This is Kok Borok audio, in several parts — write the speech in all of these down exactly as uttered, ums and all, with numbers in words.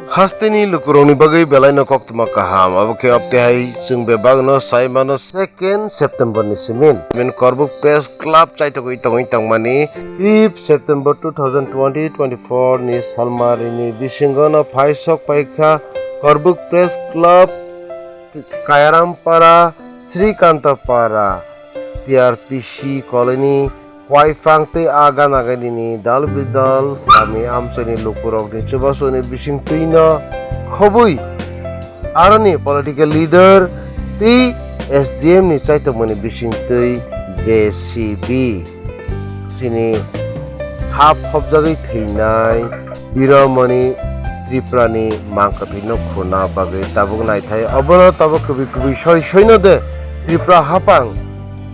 Hasteni lukurokni bagwi belaino koktwma kaham, abo khe obtehai chwng bebakno sai mano second September ni simin. Min Korbuk Press Club chaitogwi tongwi tongmani fifth September two thousand twenty twenty-four ni salmarini bisingono phaisok paikha Korbuk Press Club Kayarampara, Srikantapara, T R P C colony, Waifang tei a gana ganini dal bidal kami amchaini lukurokni chubasuni bisingtwino khobwi aroni political leader tei S D M ni chaitokmani bisingtwi J C B chini hap hopjagwi thwinai Biromoni Tripurani mangkwthwino khurna bagwi tabuk naithai. Obono tabuk kubui kubui soi soino de Tripura hapang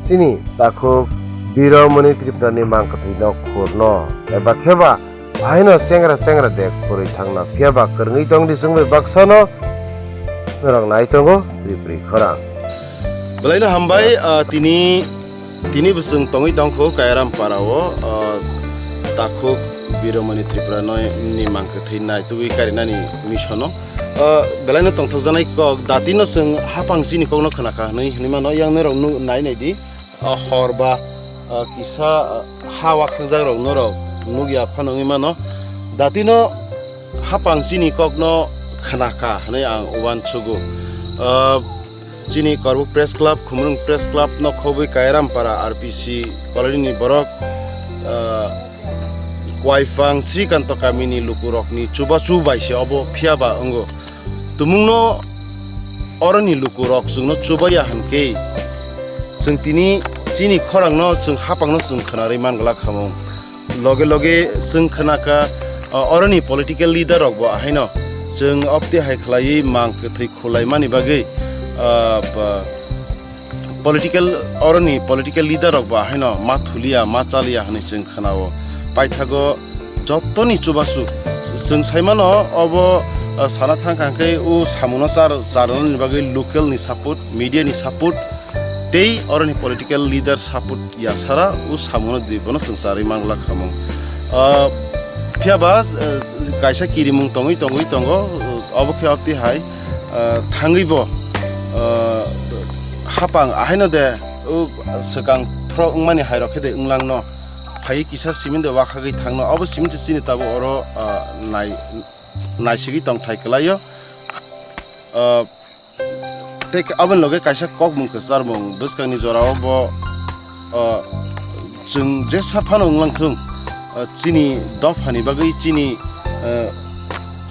chini takhuk Biromoni Tripurani mangkwthwino khurno eba kheba bahaino chengra chengra de khurwi thangna phiyaba kwrwngwi tongdi chwngbai baksano norok nai tongo Tripuri khorang. Belaino hambai, ah, tini, tini bwswng tongwi tongkho Kairam Parao, ah, takhuk Biromoni Tripura noi ni mangkwthwi naitugwi karinani misono. Ah, belaino tongthokjaknai kok, datino chwng hapang chini kokno khnakha hwnwi hwnwi mano, yang norok nu-, nai naidi, ah, hor ba, ah, kisa, ah, ha wakhakjak rok norok nukya phano wngwi mano. Datino hapang chini kokno khnakha hwnwi ang uansugo. Ah, chini Korbuk Press Club, Khumrung Press Club no khobwi Kairam Para R P C colony ni borok, ah, Waifang Srikanto kamini lukurokni chubachu bai se obo phiyaba wngo. Tumungno oroni lukurok chwngno chubaya hwnkhe chwng tini chini khorangno chwng hapangno chwng khwnarwi man glak khamung. Loge loge chwng khnakha, o, oroni political leader rokbo ahaino chwng obtwi hai khlaiwi mang kwthwi khulaimani bagwi, ah, ba, political, oroni political leader rok ba haino ma thuliya, ma chaliya hwnwi chwng khnao. Paithago jottoni chubachu chwng saimano obo, ah, sana thangkha hwnkhe o samungo char-, charwnani bagwi local ni support, media ni support tei oroni political leader support yasara o samungo jebono chwng charwi manglak khamung. Ah, phiyaba, ah, kaisa kirimung tongwi tongwi tongo, obo khe obtwi hai, ah, thangwi bo, ah, hapang ahaino de, o swkang phro wngmani hai rok khe de wnglang no. Phai kisa simin de wakhagwi thangno. Obo simin se chini tabuk oro, ah, nai-, naisigwi tongthai kwlaio. Ah, tei aboni loge kaisa kokmung kwcharmung bwskangni jorao bo, ah, chwng jesa phano wnglang thung, ah, chini dophani bagwi, chini, ah,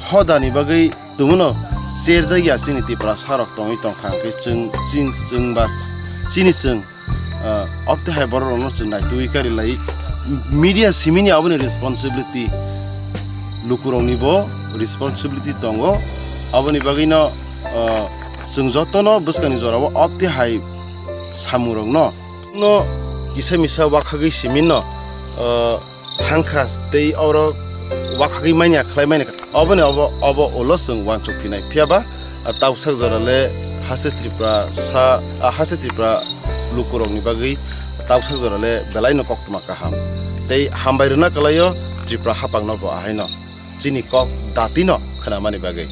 hodani bagwi tumuno cherjakya chini Tiprasa rok tongwi tongkha, hwnkhe chwng, chini chwng ba chini chwng, ah, obtwi hai borok rokno chwng naitugwi kari lai. Media simini aboni responsibility, lukurokni bo responsibility tongo. Aboni bagwino, ah, chwng jotono bwskangni jorao obtwi hai samungrokno no kisa misa wakhagwi siminno, ah, thangkha tei oro wakhagwi manya khlai manya kha. Oboni obo, obo ulo chwng uansuk phinai. Phiyaba, ah, tausak jora le hase Tripura sa, ah, hase Tripura lukurokni bagwi tausak jora le belaino koktwma kaham. Tei hambai rwna kwlaio Tripura hapangno bo ahaino chini kok datino khnamani bagwi.